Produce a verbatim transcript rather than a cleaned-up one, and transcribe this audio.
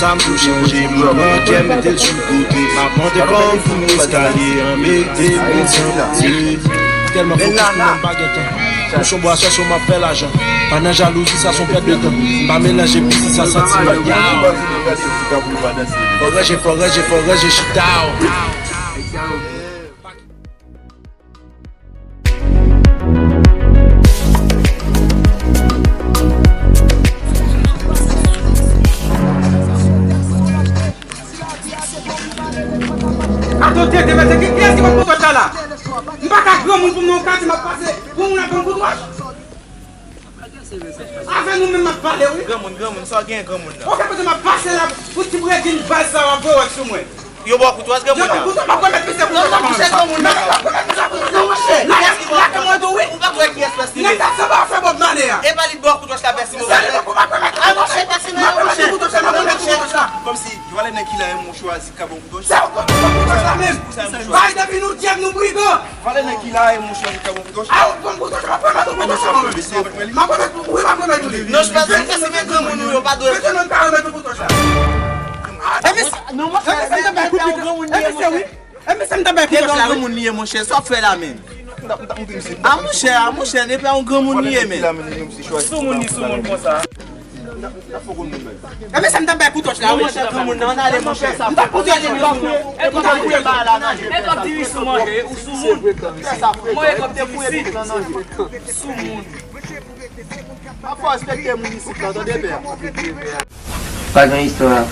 M tou chanje, pran kè, mete l sou kote. M ap monte kò m pou eskalye an, mete m santi. Tèlman fokis pou mwen m pa gen tan. Pou son bwa sèso m ap fè lajan. Pa nan jalouzi, sa son pèt de tan. M pa melanje pisi, sa santiman. Fò ranje, fò ranje, fò ranje chita w. Ato tete, mèt ki kiyès ki ban m koutwòch la la? M pa ka granmoun pou m nan yon katye m ap pase pou moun ap ban m koutwòch. Avè nou menm m ap pale wi. Granmoun, granmoun, sa w gen granmoun nan? Oke, kote m ap pase la pou ti bredin baz sa w ap voye sou mwen. Yo ba w koutwòch granmoun nan? Yo ba m koutwòch, m ap remèt misye koutwòch la. Monchè, granmoun nan. M ap remèt misye koutwòch la, monchè. Ou pa kwè kiyès pèsi li ye? Nèg la sanble fè Bob Marley a. E pa li ba w koutwòch la, pèsi mwen. Sa li pou m ap remèt. A, monchè, pèsi mwen, monchè. M ap remèt li koutwòch la. Kòmsi, yo ale nan ki la, e mwen chwazi ka ba w koutwòch. Sa ou konn koutwòch la menm? Bay depi nou dyèb, nou brigan. Valè nèg ki la e monchè li ka bon koutwòch. A ou konn koutwòch la, pran koutwòch la, mwen. M ap remèt ou, wi, m ap remèt ou li. Non, se pa sa, se men granmoun ou yo pa dwe. Mesye, nou pa remèt ou koutwòch la. E mesye, non, monchè, e mesye, m ta bay koutwòch la. E mesye, m ta bay koutwòch la, wi. Granmoun li ye, monchè, sa w ap fè la menm? A, monchè, a, monchè, depi a yon granmoun li ye, men. Soumoun, li soumoun konsa. Ebyen, sa m t ap bay koutwòch la, wi. Monchè, granmoun nan, ann ale, monchè. M t ap koute li, m t ap koute, m t ap koute ba la nan je. E kòm ti wi sou manje, ou sou moun. Mwen e kòm ti wi si. Sou moun. Pa fò respekte moun isit la, tande, pè. Pa gen istwa.